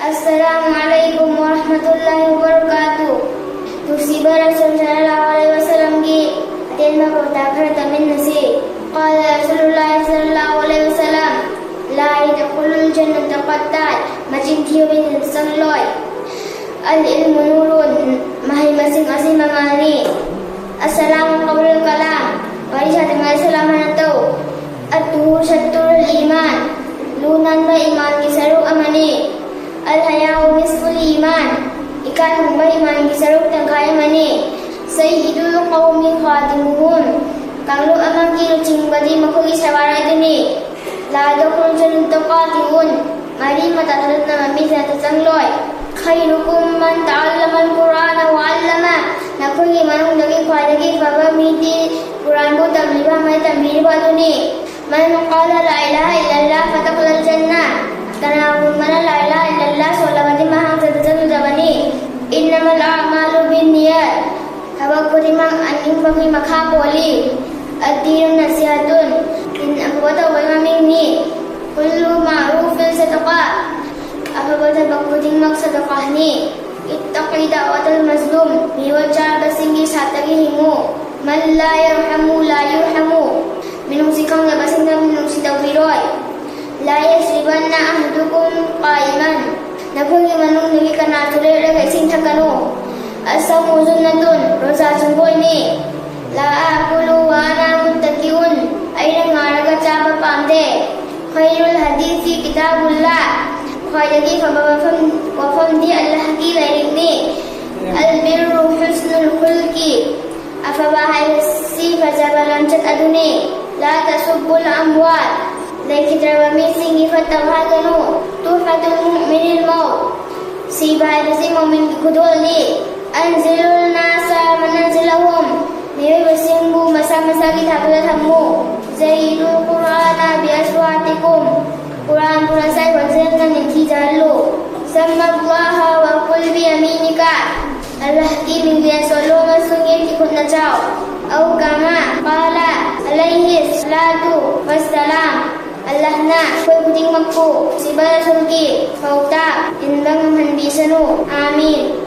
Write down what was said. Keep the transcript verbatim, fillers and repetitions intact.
السلام عليكم ورحمة الله وبركاته. ꯅꯨꯡꯁꯤꯕ ꯔꯁꯨꯜ ꯁꯜꯂꯜꯂꯥꯍꯨ ꯑꯂꯩꯍꯤ ꯋꯥꯁꯜꯂꯝꯒꯤ ꯑꯇꯦꯟꯕ ꯄꯥꯎꯇꯥꯛ ꯈꯔ ꯇꯥꯃꯤꯟꯅꯁꯤ꯫ قال رسول الله صلى الله عليه وسلم: لا يدخل الجنة قتال. ꯃꯆꯤꯟ ꯊꯤꯕ ꯃꯤꯗꯤ ꯆꯪꯂꯣꯏ꯫ العلم نور. ꯃꯍꯩ ꯃꯁꯤꯡ ꯑꯁꯤ ꯃꯉꯥꯜꯅꯤ꯫ السلام قبل الكلام. ꯋꯥꯔꯤ ꯁꯥꯗ꯭ꯔꯤꯉꯩ ꯁꯂꯥꯝ ꯍꯥꯟꯅ ꯇꯧ꯫ الطهور شطر الإيمان. ꯂꯨ ꯅꯥꯟꯕ ꯏꯃꯥꯟꯒꯤ ꯁꯔꯨꯛ ꯑꯃꯅꯤ꯫ الحياء نصف الإيمان. ꯏꯀꯥꯏ ꯈꯨꯝꯕ ꯏꯃꯥꯟꯒꯤ ꯁꯔꯨꯛ ꯇꯪꯈꯥꯏ ꯑꯃꯅꯤ꯫ سيد القوم خادمهم. ꯀꯥꯡꯂꯨꯞ ꯑꯃꯒꯤ ꯂꯨꯆꯤꯡꯕꯗꯤ ꯃꯈꯣꯏꯒꯤ ꯁꯋꯥꯔ ꯑꯗꯨꯅꯤ꯫ لا يدخل الجنة قاطعون. ꯃꯔꯤ ꯃꯇꯥ ꯊꯗꯠꯅꯕ ꯃꯤ ꯖꯟꯅꯠꯇ ꯆꯪꯂꯣꯏ꯫ خيركم من تعلم القرآن وعلمه. ꯅꯈꯣꯏꯒꯤ ꯃꯅꯨꯡꯗꯒꯤ ꯈ꯭ꯋꯥꯏꯗꯒꯤ ꯐꯕ ꯃꯤꯗꯤ ꯀꯨꯔꯥꯟꯕꯨ ꯇꯝꯂꯤꯕ ꯑꯃꯗꯤ ꯇꯝꯕꯤꯔꯤꯕ ꯑꯗꯨꯅꯤ꯫ من قال لا إله إلا الله فدخل الجنة. ꯀꯅꯥꯒꯨꯝꯕꯅ لا إله إلا الله ꯁꯣꯜꯂꯕꯗꯤ ꯃꯍꯥꯛ ꯖꯟꯅꯠꯇ ꯆꯪꯒꯗꯕꯅꯤ꯫ إنما الأعمال بالنيات. ꯊꯕꯛ ꯈꯨꯗꯤꯡꯃꯛ ꯑꯅꯤꯡꯕꯒꯤ ꯃꯈꯥ ꯄꯣꯜꯂꯤ꯫ الدين نصيحة. ꯗꯤꯟ ꯑꯐꯕ ꯇꯧꯕꯒꯤ ꯃꯃꯤꯡꯅꯤ꯫ كل معروف صدقة. ꯑꯐꯕ ꯊꯕꯛ ꯈꯨꯗꯤꯡꯃꯛ ꯁꯗꯀꯥꯅꯤ꯫ اتق دعوة المظلوم. ꯃꯤꯑꯣꯠ ꯆꯥꯕꯁꯤꯡꯒꯤ ꯁꯥꯠꯇꯒꯤ ꯍꯤꯡꯉꯨ꯫ من لا يرحم لا يرحم. ꯃꯤꯅꯨꯡꯁꯤ ꯈꯪꯗꯕꯁꯤꯡꯗ ꯃꯤꯅꯨꯡꯁꯤ ꯇꯧꯕꯤꯔꯣꯏ꯫ لا يشربن أحدكم قائما. ꯅꯈꯣꯏꯒꯤ ꯃꯅꯨꯡꯗꯒꯤ ꯀꯅꯥꯁꯨ ꯂꯦꯞꯂꯒ ꯏꯁꯤꯡ ꯊꯛꯀꯅꯨ꯫ الصوم جنة. ꯔꯣꯖꯥ ꯆꯨꯡꯒꯣꯏꯅꯤ꯫ لا آكل وأنا متكئ. ꯑꯩꯅ ꯉꯥꯔꯒ ꯆꯥꯕ ꯄꯥꯝꯗꯦ꯫ خير الحديث كتاب الله. ꯈ꯭ꯋꯥꯏꯗꯒꯤ ꯐꯕ ꯋꯥꯐꯝ, ꯋꯥꯐꯝꯗꯤ ꯑꯜꯂꯥꯍꯒꯤ ꯂꯥꯏꯔꯤꯛꯅꯤ꯫ البر حسن الخلق. ꯑꯐꯕ ꯍꯥꯏꯕꯁꯤ ꯐꯖꯕ ꯂꯝꯆꯠ ꯑꯗꯨꯅꯤ꯫ لا تسبوا الأموات. ꯂꯩꯈꯤꯗ꯭ꯔꯕ ꯃꯤꯁꯤꯡꯒꯤ ꯐꯠꯇꯕ ꯍꯥꯏꯒꯅꯨ꯫ تحفة المؤمن الموت. ꯁꯤꯕ ꯍꯥꯏꯕꯁꯤ ꯃꯣꯃꯤꯟꯒꯤ ꯈꯨꯗꯣꯜꯅꯤ꯫ أنزلوا الناس منازلهم. ꯃꯤꯑꯣꯏꯕꯁꯤꯡꯕꯨ ꯃꯁꯥ ꯃꯁꯥꯒꯤ ꯊꯥꯛꯇ ꯊꯝꯃꯨ꯫ زينوا القرآن بأصواتكم. ꯀꯨꯔꯥꯟꯕꯨ ꯅꯁꯥꯒꯤ ꯈꯣꯟꯖꯦꯜꯅ ꯅꯤꯡꯊꯤꯖꯍꯜꯂꯨ꯫ سم الله وكل بيمينك. ꯑꯜꯂꯥꯍꯒꯤ ꯃꯤꯡ ꯂꯦꯟ ꯁꯣꯜꯂꯨ ꯑꯃꯁꯨꯡ ꯌꯦꯠꯀꯤ ꯈꯨꯠꯅ ꯆꯥꯎ꯫ أو كما قال عليه الصلاة والسلام. ꯑꯜꯂꯥꯍꯅ ꯑꯩꯈꯣꯏ ꯈꯨꯗꯤꯡꯃꯛꯄꯨ ꯃꯁꯤꯕ ꯔꯁꯨꯜꯒꯤ ꯄꯥꯎꯇꯥꯛ ꯏꯟꯕ ꯉꯝꯍꯟꯕꯤꯁꯅꯨ꯫ ꯑꯥꯃꯤꯟ꯫